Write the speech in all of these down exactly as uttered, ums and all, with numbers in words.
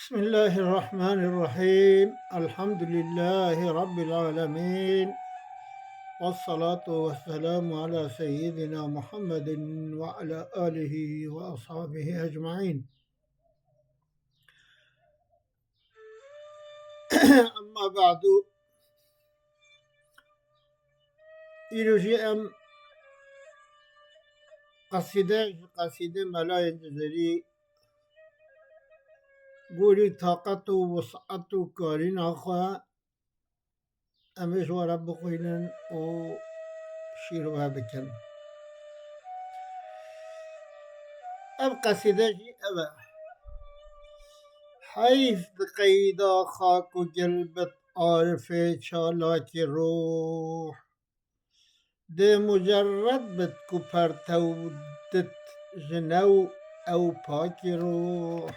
بسم الله الرحمن الرحيم. الحمد لله رب العالمين. والصلاة والسلام على سيدنا محمد وعلى آله وأصحابه أجمعين. أما بعد. Îro jî em qesîde ji qesîdê Melayê Cizîrî gorî taqet û wus'et û karîna xwe em ê ji we re bixwînin û şîrove bikin. Ev qesîde jî ev e. Heyf di qeyda xak û gil bit arifê çalakî ruh. Dê mucerred bit ku pertew dit ji new ew pakî ruh.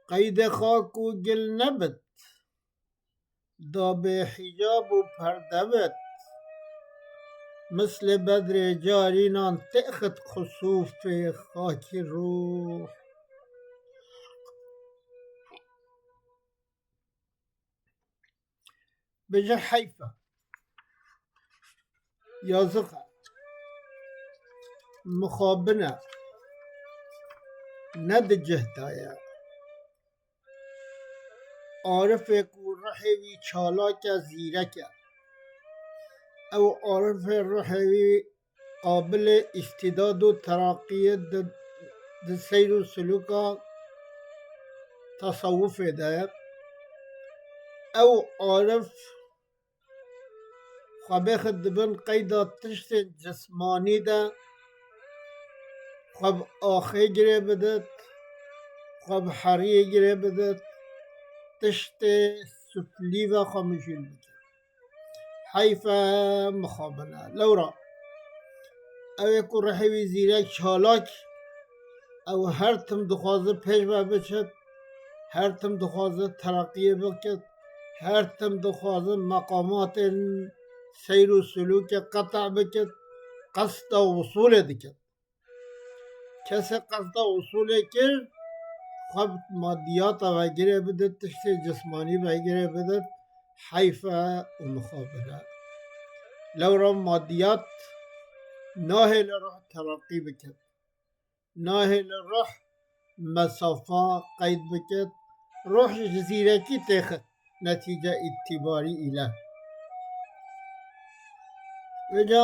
Qeydê xak û gil nebit, da bê hîcab û perde bit. Mislê bedrê carînan têxit xusûfê xakî ruh. Bêje heyf e. Yazix e. Mixabin e. Ne di cih de ye. Arifê ku ruhê wî çalak e, zîrek e. Ew arifê ruhê wî qabilê îstîdad û teraqiyê di, di seyr û silûka tesewufê de ye. Ew arif xwe bêxit di bin qeyda tiştên cismanî de, xwe bi axê girê bidit, xwe bi heriyê girê bidit, tiştê suflî ve xwe mijûl bikit. Heyf e, mixabin e. Lewra ew ê ku rihê wî zîrek, çalak, ew her tim dixwaze pêş ve biçit, her tim dixwaze teraqiyê bikit, her tim dixwaze meqamatên seyr û sulûkê qete bikit, qesda wusûlê dikit. Kesê qesda usulê kir, xwe bi madiyata ve girê bidit, tiştê cismanî ve girê bidit, heyf e û mixabin e. Lewra madiyat nahêle ruh teraqî bikit. Nahêle ruh mesafa qeyd bikit. Ruh ji zîrekî têxit. Netîce îtîbarî île. Vêca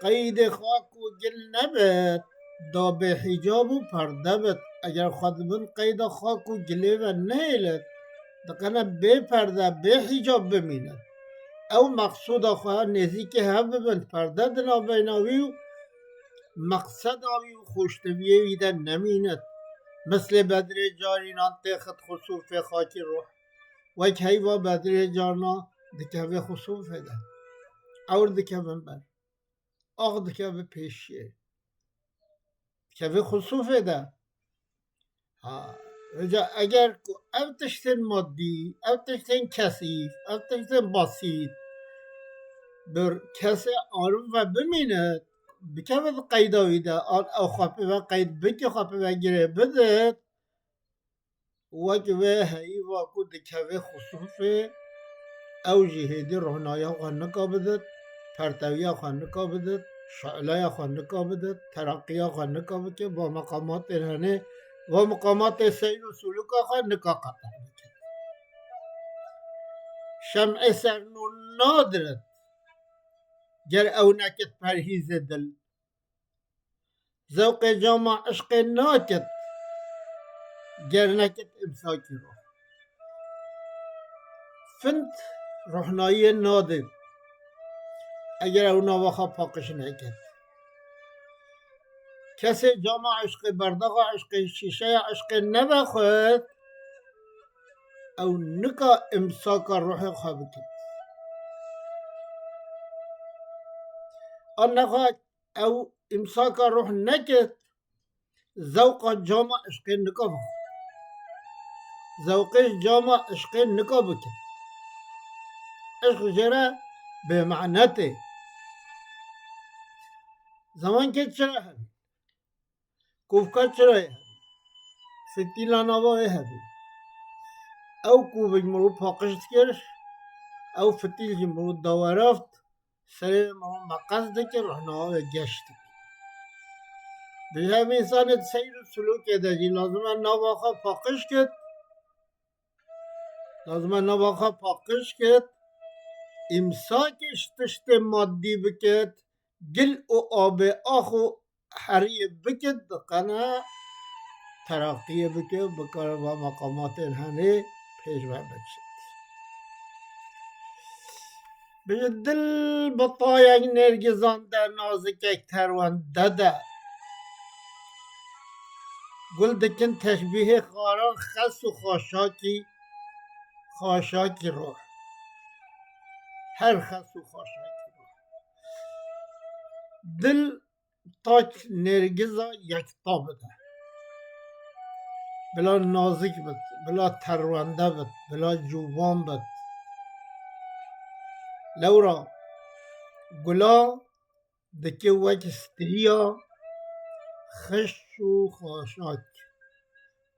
qeydê xak û gil nebit, da bê hîcab û perde bit. Eger xwe di bin qeyda xak û gilê ve nehêlit, diqene bê perde, bê hîcab bimînit. Ew meqsûda xwe nêzîkî hev bibin, perde di navbeyna wî û meqseda wî û xweşteviyê wî de nemînit. Mislê bedrê carînan têxit xusûfê xakî ruh. Wek heyva bedrê carna dikeve xusûfê de. Ewr dikevin ber. Ax dikeve pêşiyê. Dikeve xusûfê de. Ha, vêca eger ku ev tiştên madî, ev tiştên kesîf, ev tiştên basît, bir kesê arif ve bimîne, bikeve di qeyda wî de, an ew xwe pê ve qeyd bike, xwe pê ve girê bide, wek vê heyva ku dikeve xusûfê, ew jî hêdî rohnaya xwe nika bidit, pertewiya xwe nika bidit, şileya xwe nika bidit, teraqiya xwe nika bike, va meqamatên hene, va meqamatê seyr û sulûka xwe nika qete bike. Şem'ê ser nû nadirit, ger ew nekit perhîzê dil. Zewqê cama eşqê nakit, ger nekit imsakî ruh. Find rohnayiyê nadê, eger ew nava xwe paqij nekit. Kesê cama eşqê, berdaxa eşqê, şîşeya eşqê nevexwit, ew nika imsaka ruhê xwe bikit. An nexwe ew îmsaka ruh nekit, zewqa cama eşqê nika bixwe. Zewqê cama eşqê nika bike. Eşq jê re bêmane tê. Zemankê çira hebî? Kovka çira hebî? Fitîla nava wê hebî. Ew kovik mirov paqij dikir, ew fitîl jî mirov daweraft, serê mirov meqes dikir, rehnawa wê geş dikir. Bi hev însanê di seyr û silûkê de jî lazim e nava xwe paqij kit, lazim e nava xwe paqij kit, îmsakê ji tiştê madî bikit, gil û abê ax û heriyê bikit, diqene tereqiyê bike, bikare va meqamatên henê pêş ve biçit. Bije dil bi tayek nêrgizan de, nazikek terwende de, gul dikin teşbîhê xaran xes û xaşakî, xaşakî rûh. Her xes û xaşakî rûh. Dil tak nêrgiza yekta bide. Bila nazik bit, bila terwende bit, bila ciwan bit. Lewra gula dike wek stiriya xeş û xaşak,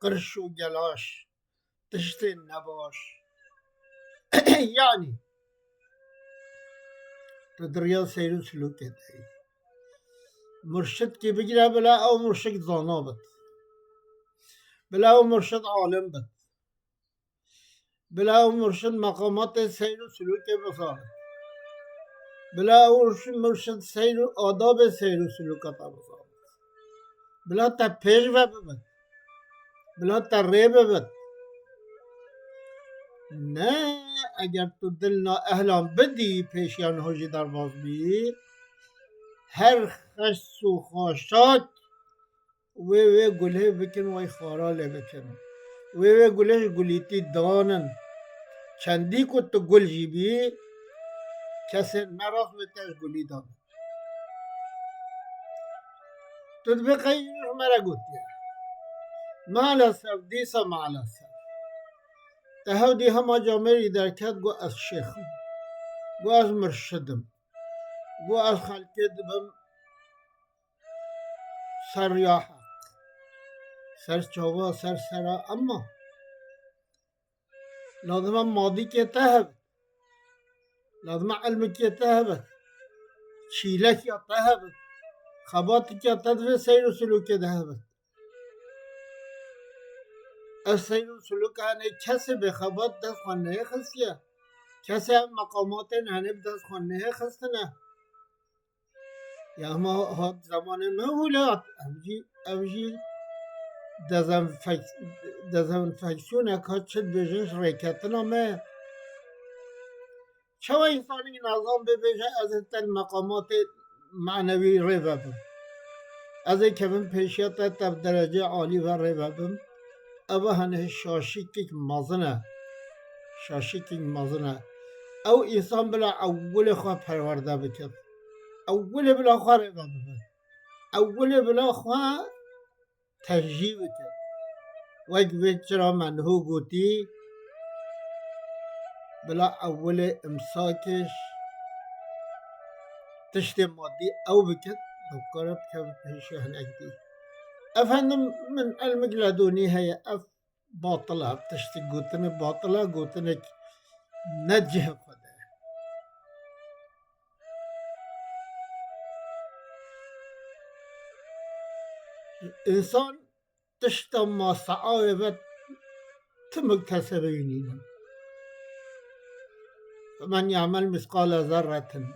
qirş û gelaş, tiştên nebaş. Yanî, tu di riya seyr û silûkê de yî. Murşidkî bigire, bila ew murşid zana bit. Bila ew murşid alim bit. Bila ew murşid meqamatê seyr û silûkê bizanit. Bila ew murşid seyr û adabê seyr û silûka te bizanit. Bila te pêş ve bibit. Bila te rê bibit. Ne, eger tu dil na ehlan bidî, pêşiya niho jî derbas bî, her xes û xaşak wê, wê gulê bikin, wê xara lê bikin. Wê, wê gulê ji gulîtî danin. Çendî ku tu gul jî bî, kesên nerast wê te ji gulî danin. Tu dibê qey ji me re gotiye. Maalesef, dîsa maalesef. Te hewdî hema camêrî derket, got ez şêx im. Got ez murşid im. Got ez xelkê dibim ser riya heq. Ser çava, ser sera, emma lazim e madîkê te hebit. Lazim e ilmikê te hebit. Çîlekiya te hebit. Xebatikya te di vê seyr û silûkê de hebit. Ev seyr û silûk henê kesê bêxebat dest xwe neyê xistiye. Kesê ev meqamatên henê bi dest xwe neyê xistine. Ya hema hat zemanê me hûle hat. Ev jî, ev jî dezenfek-, dezenfeksiyoneka çi dibêjin ji rêketina me ye. Çawa însanî nazan bê bêje, ez ê te li meqamatê manewî rê vebim. Ez ê kevim pêşiya te, te bi dereceyê alî ve rê vebim. Ev hene şaşîkek mezin e. Şaşîkek mezin e. Ew însan bila ewilê xwe perwerde bike. Ewilê bila xwe rê ve bibe. Ewilê bila xwe tercîh bike. Wek vê çira me niho gotî, bila ewilê imsakê ji tiştê madî ew bike, dikare bikeve pêşiya hinek dî. Efendim, min ilmik ledûnî heye, ev batil e, ev tiştê gotinê batil e, gotinek ne cihê xwe de ye. Însan tişta maseawê ve timik tesebeyî nînin. Men ya'mel misqale zerretin.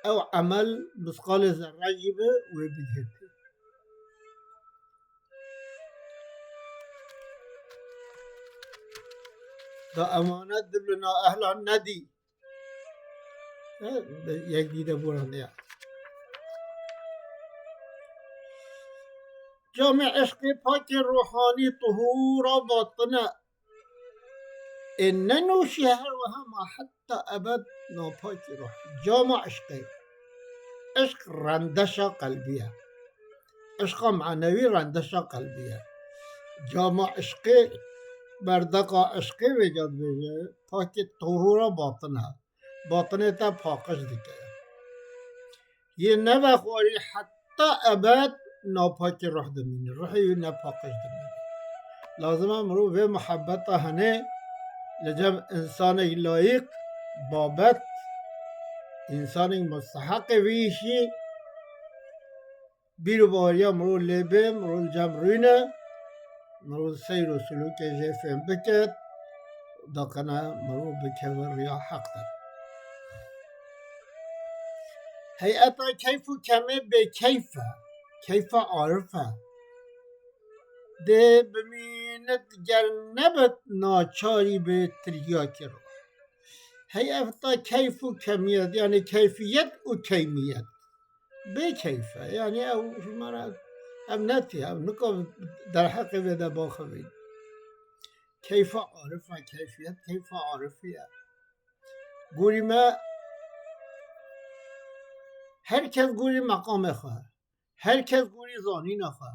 Ew emel misqalê zerre jî be wê bigihêtê. Da emanet dibina ehlan nedî. He, yek dî de borane ya. Camê eşqê pakê ruhanî tuhûra batine. Ê nenûşî her wiha ma heta ebed napakî ruh. Cama eşqê. Eşq rendeşa qelbî ye. Eşqa manewî rendeşa qelbî ye. Cama eşqê, berdeqa eşqê vêca dibêje, pakê tuhûra batine. batinê te paqij dike. Yê nevexwarî heta ebed napakî ruh dimîne, ruhê wî nepaqij dimîne. Lazim e mirov vê muhebbeta hene li cem însanêk layîq, babet, însanêk musteheqê vî îşî, bîr û baweriya mirov lê bê, mirov li cem rûne, mirov seyr û silûkê jê fêm biket, daqene mirov bikeve riya heq de. Heyeta keyf û kemê bêkeyf e, keyfa arif e. Dê bimînit ger nebit naçarî bê tiryakî ruh. Heyeta keyf û kemiyet, yani keyfiyet û keymiyet. Bê keyf e. Yani ew ji me re, ev netî, ev nika derheqê vê de baxivîn. Keyfa arif e, keyfiyet, keyfa arifî ye. Gorî me, her kes gorî meqamê xwe, her kes gorî zanîna xwe,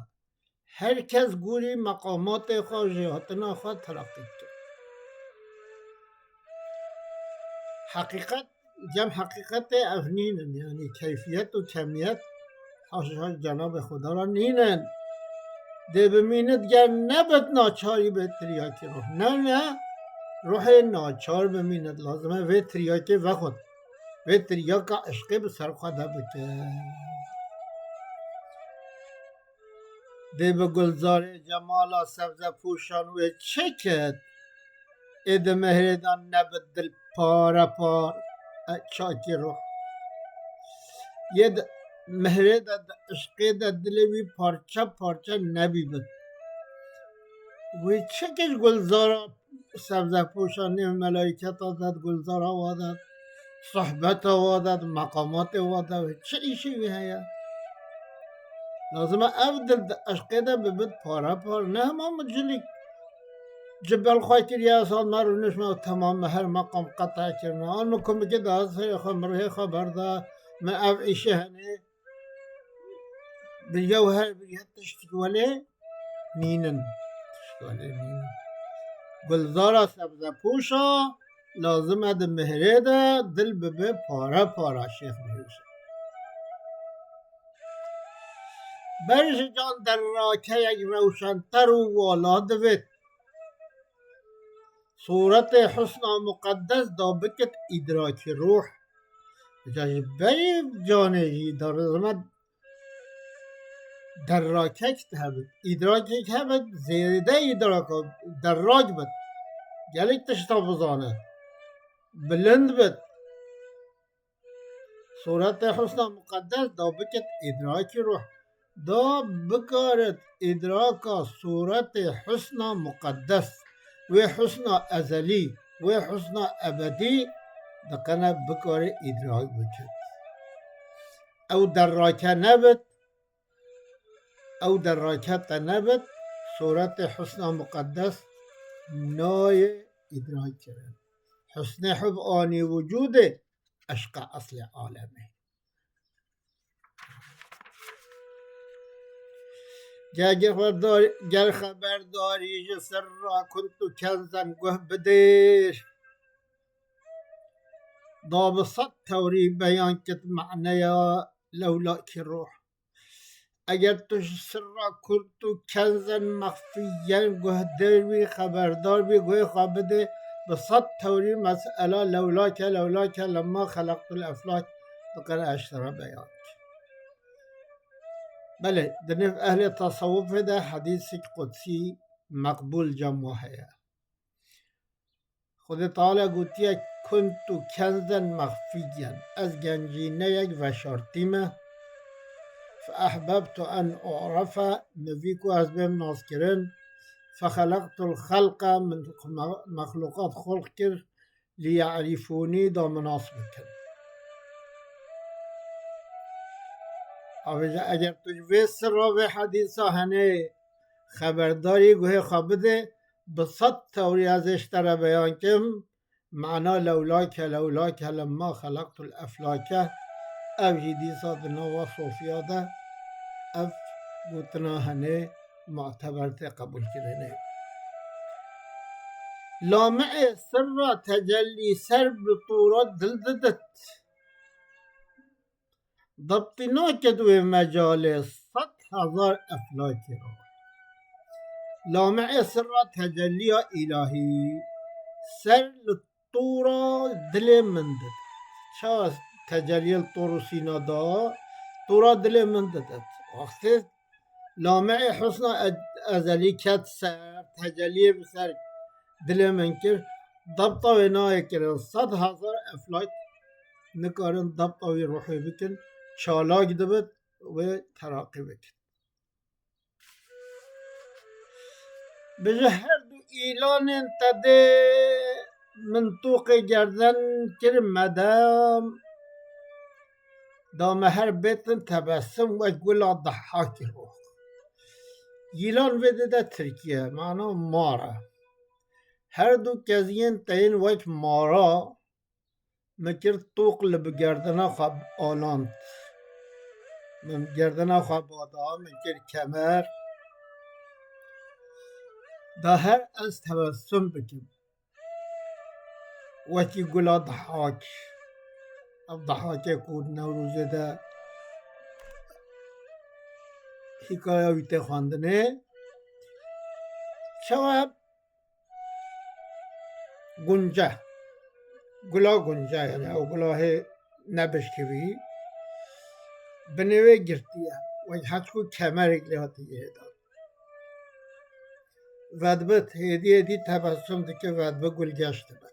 her kes gorî meqamatê xwe, jêhatina xwe tereqî dike. Heqîqet, cem heqîqetê ev nînin, yani keyfiyet û kemiyet, haşa cenabê Xuda re nînin. Dê bimînit ger nebit naçarî bê tiryakî ruh. Ne, ne, ruhê naçar bimînit, lazim e vê tiryakê vexwit. Vê tiryaka eşqê bi ser xwe de bike. Dê bi gulzarê cemala sebzepûşan wê çi ket? Ê di mihrê de nebit dil pare par, e, çakî ruh. Yê di mihrê de, di eşqê de dilê wî parçe parçe nebîbit. Wê çi kir gulzara sebzepûşa nêv melayketa de, gulzara wa de, sohbeta wa de, meqamatê wa de, çi îşê wî heye? Lazim e ev dil di eşqê de bibit pare par, ne hema min cilîk cibel xwe kiriye, sal me rûnişt me temam me her meqam qete kirine. An min kumikê de serê xwe mirihê xwe berda, min ev îşê henê. Bi yew her bi yek tiştik welê nînin. Tiştik welê nînin. Gulzara sebzepûşa lazim e di mihrê de dil bibe pare para şêx bihêşe. Ber ji can derrakeyek rewşenter û wala divêt. Sûretê husna muqeddes da bikit îdrakî ruh. Ca ji berî canê jî da rizmet derrakek hebit. Îdrakek hebit, zêde îdraka derrak bit. Gelek tişta bizane. Bilind bit. Sûretê husna muqeddes da bikit îdrakî ruh. Da bikarit îdraka sûretê husna muqeddes, wê husna ezelî, wê husna ebedî, diqene bikare îdrak bikit. Ew derrake nebit, ew derrake te nebit, sûretê husna muqeddes nayê îdrak kirin. Husnê hub anî wucûdê, eşqa eslê alemê. Ger, ger xeberdar-, ger xeberdarî ji sirra kunt û kenzen guh bidêr, da bi sed tewrî beyan kit maneya lewlakî ruh. Eger tu ji sirra kurt û kenzen mexfîyen guhdar bî, xeberdar bî, guhê xwe bidê, bi sed tewrî mesela lewlake, lewlake lemma xelaqtul eflak diqene eştera beyan. Belê, di nêv ehlê tesewufê de hedîsek qudsî meqbûl cem wa heye. Xwedê Teala gotiye, "Kuntu kenzen mexfiyyen." Ez gencîneyek veşartî me. Fe ehbebtu en u'refe, min vî ku ez bêm naskirin. Fe xelaqtul xelqe, min me-, mexluqat xulq kir, li ye'rifûnî, da min nas bikin. Avêje, eger tu ji vê sirra vê hedîsa henê xeberdarî guhê xwe bidê, bi sed tewrî ez ê ji te re beyan kim, mana lewlake, lewlake lemma xelaqtul eflake, ev jî dîsa di nava sofiya de ev gotina henê muteber tê qebûlkirinê. Lame'ê sirra tecellî ser bi tûra dil didit. Dibtî naket wê mecalê sed hezar eflakî re. Lame'ê sirra tecelliya îlahî ser li tûra dilê min didit. Ça teceliyê li Tûr û Sîna da, tûra dilê min didit. Wextê lame'ê husna e-, ezelî ket ser, teceliyê bi ser dilê min kir, debta wê nayê kirin. Sed hezar eflak nikarin debta wî ruhê bikin, çalak dibit, wê teraqî bikin. Bi ji her du îlanên te dê min tûqê gerden kir medem. Da me her bêtin tebesum wek gula dehakî rû. Yîlan vê dide Tirkiye, mana mara. Her du keziyên te yên wek mara, min kir tûq li bi gerdina xwe aland. Min gerdina xwe bada, min kir kemer. Da her ez tebessum bikim. Wekî gula dehak. Ev dehakê ku Newrozê de hîkaya wî tê xwendinê. Çawa gunce. Gula gunce, yani ew gula hê nebişkivî. Binê wê girtiye. Wek heçku kemerek lê hatiye hêdan. Vedbit, hêdî hêdî tebessum dike, vedbi gul geş dibit.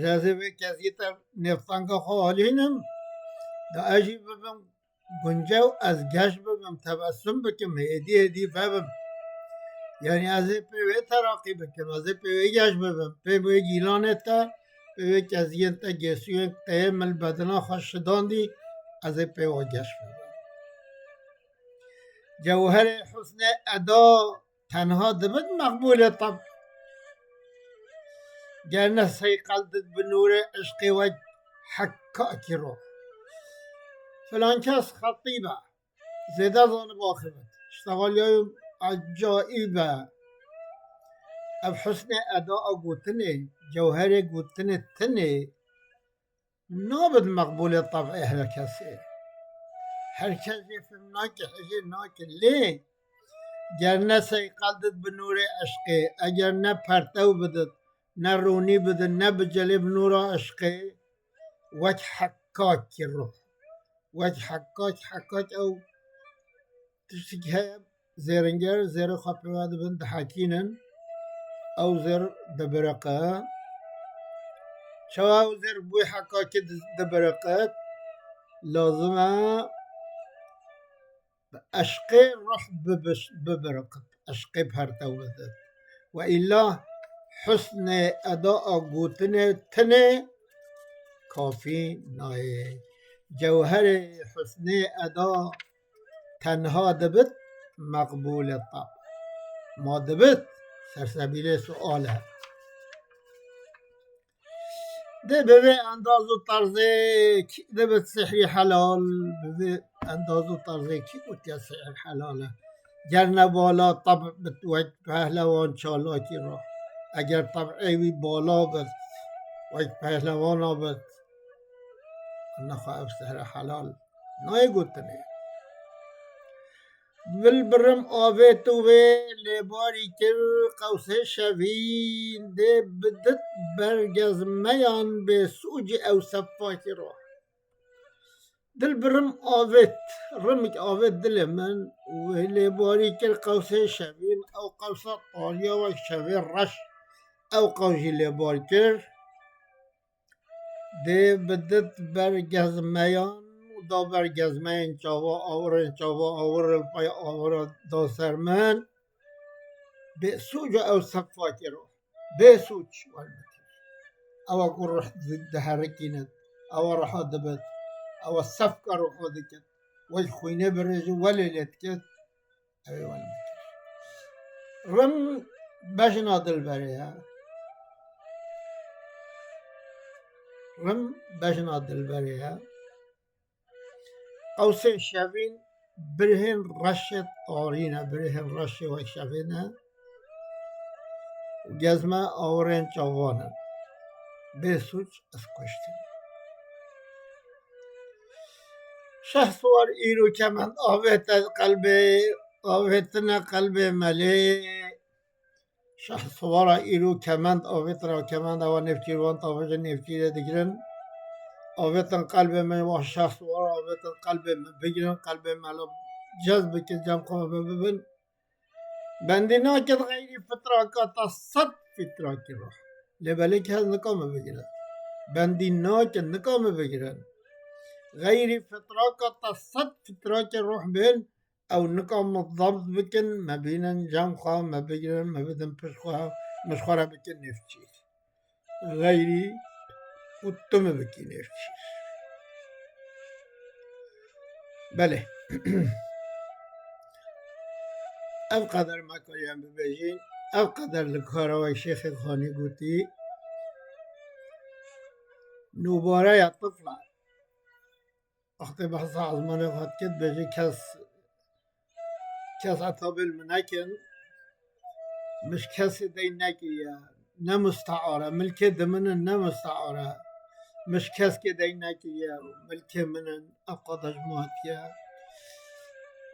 Rêzê vê kezî te nêvtanga xwe alînim. Da ez jî bibim gunce û ez geş bibim, tebessum bikim, hêdî hêdî vebim. Yani ez ê pê wê teraqî bikim, ez ê pê wê geş bibim. Pê wê gîlanê te, pê wê keziyên te, gêsûyên te yê min li bedena xwe şidandî, ez ê pê wê geş bibim. Cewherê husnê eda tenha dibit meqbûlê teb. Ger ne seyqel dit bi nûrê eşqê wek hekkakî ro. Filan kes xetîb e, zêde zanib axivit. Ştexaliya wî ecaîb e. Ev husnê eda a gotinê, cewherê gotinê tinê, nabit meqbûlê teb'ê her kesê. Her kes jê fêm nake, hejê nake. Lê ger ne seyqel dit bi nûrê eşqê, eger ne pertew bidit, ne rûnî bidit, ne bicelê bi nûra eşqê, wek hekkakî ruh. Wek hekkak, hekkak ew tiştekî heye, zêringer, zêrê xwe pê ve dibin, dihekînin, ew zêr dibiriqe. Çawa ew zêr bi wê hekkakê di-, dibiriqit? Lazim e bi eşqê ruh bibiş-, bibiriqit, eşqê pertew bidit. Ve îlla husnê eda a gotinê tinê kafî nayê. Cewherê husnê eda tenha dibit meqbûlê teb. Ma dibit, sersebîlê sual e. Dê bi vê endaz û terzê kî dibit sihrî helal, bi vê endaz û terzê kî gotiye sihr helal e? Ger ne bala teb bit wek pehlewan çalakî ra. Eger teb'ê wî bala bit, wek pehlevana bit, nexwe ev sihre helal nayê gotinê. Dilbirim avêt û wê lêbarî kir qewsê şevîn dê bidit bergezmeyan bê sûcî ew sefakî ra. Dilbirim avêt, rimik avêt dilê min û wê lêbarî kir qewsê şevîn, ew qewsa tariya wek şevê reş, ew qew jî lêbar kir. Dê bidit ber gezmeyan û da ber gezmeyên çava awirên çava awir li pey awira da ser min. Bê sûc e ew sefakî ro. Bê sûc welbetî. Ewa ku ruh di-, diherikînit. Ewa reha dibit. Ewa sefka ruha dikit. Wek xwînê birêjî welê lê dikit. Ew ê wan bikir. Rim bejna dilberê ye. Rim bejna dilberê ye. Qewsê şevîn birhên reşê tarî ne, birhên reşê wek şevê ne. Gezme awirên çavan in. Bê sûc ez kuştim. Şehswar îro kemend avête qelbê, avêtine qelbê melê. Şehswara îro kemend avêtine, kemenda wan nêvçîr, wan tavêje nêvçîrê digirin. Avêtin qelbê me, wa şehswara avêtin qelbê me, bigirin qelbê me, la cez bikin, cem xwe me bibin. Bendî nakin xeyrî fitraka te sed fitrakî ruh. Lê belê kes nikame bigire. Bendî nakin, nikame bigirin. Xeyrî fitraka te sed fitrakî ruh bên, ew nikame dabt bikin, me bînin cem xwe, me bigirin, me bidin pişt xwe, min ji xwe re bikin nêvçîr. Xeyrî û tu min bikî nêvçîr. Belê. Ev qeder me kariyan bibêjin, ev qeder li kara wek Şêxê Xanî gotî, nûbareya tifla. Wextê behsa ezmanê xwe dike, dibêje kes, kes etabêl min nekin, min ji kesê dey nekiriye, ne mustear e, milkê di min in, ne mustear e, min ji keskê dey nekiriye, milkê min in, ev qada ji min hatiye.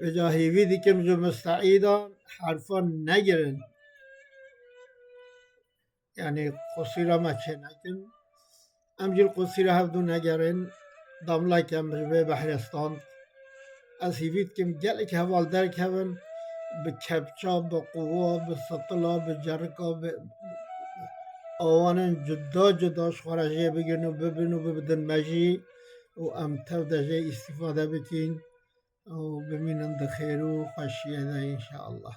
Vêca hêvî dikim ji musteîdan herfan negirin. Yanî qusîra me çê nekin. Em jî li qusîra hevdû negerin. Damleke em ji vê behrê stand. Ez hîvî dikim gelek heval derkevin, bi kepça, bi quwa, bi sitila, bi cerika, bi awanên cuda cuda ji xwe re jê bigirin û bibin û bibidin me jî û em tev de jê îstîfade bikîn û bimînin di xêr û xweşiyê de înşeallah.